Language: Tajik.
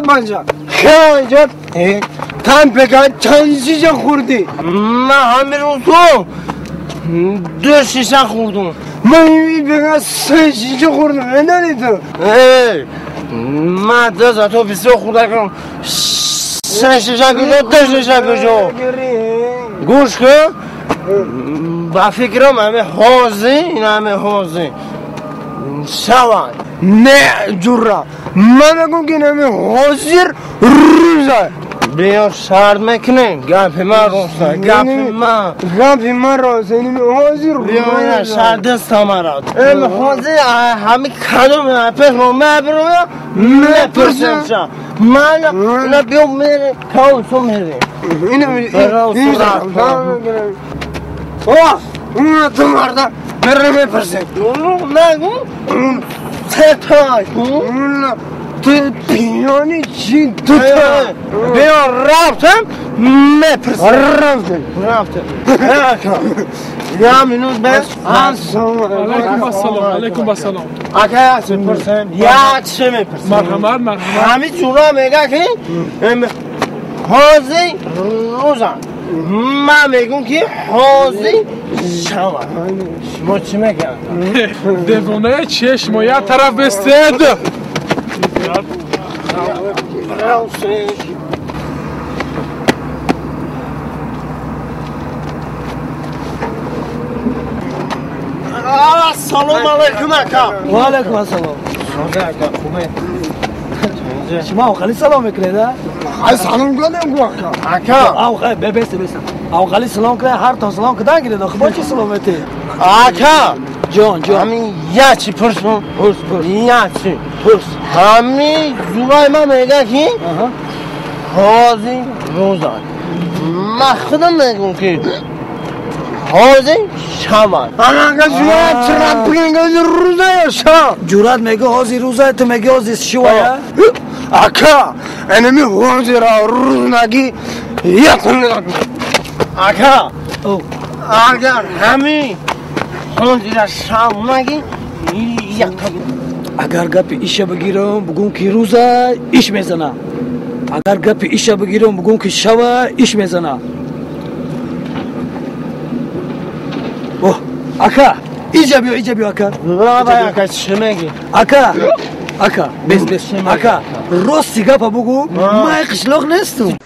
بانجا خیلی تن پکن چند شیشه خوردی؟ من همین روزو 2 شیشه خوردم. من این بگن 3 شیشه خوردم. نداری تو؟ من 2 تا 20 خوردم. 3 شیشه کجا 2 شیشه کجا؟ گوش کن با فکرم همه حوزی این همه حوزی شوان. نه جورا من میگم که نمی حاضر روزه بیا شرط میکنیم گپ من راسته گپ من راسته نمی حاضر بیا شرط دست مرا ام حاضر همه کدوم پیش رو میبرم میپرسم من نه بیا میره کاو تو میره اینو این اوه اون تو مردا میره میپرسه نگو سه تو پیانی چی تو بیا رفتم میپرسم رفتم یا منوز بس علیکم السلام علیکم السلام اگه چه پرسم یا چه میپرسم مرحبا مرحبا همین جورا میگه که حاضر روزم من میگم که حاضر شما شما چی میگم؟ دیوانه چیه شما یه طرف بستید سلام علیکم اکا. و علیکم السلام. خوبه شما خیلی سلام میکنید؟ سلام کردم اکا. اکا او خیلی بس بس او خیلی سلام کرد هر تا سلام کردن گیرید خب چی سلامتی؟ اکا جان جان همین یه چی پرسم پرس پرس یه چی پرس همین زورای من میگه که حاضر روزان من خودم میگم که حاضر شما انا جورات چرا بگین روزه یا شب جورات میگه حاضر روزه تو میگه حاضر شوا اکا انمی حاضر روز نگی یکون اکا اگر همین حاضر شب نگی یک اگر گپ ایشه بگیرم بگم که روزه ایش میزنه اگر گپ ایشه بگیرم بگم که شب ایش میزنه اوه اکا ایجا بیا ایجا بیا اکا بابا اکا چی میگی اکا اکا بس بس اکا راستی گپ بگو من قشلاق نیستم.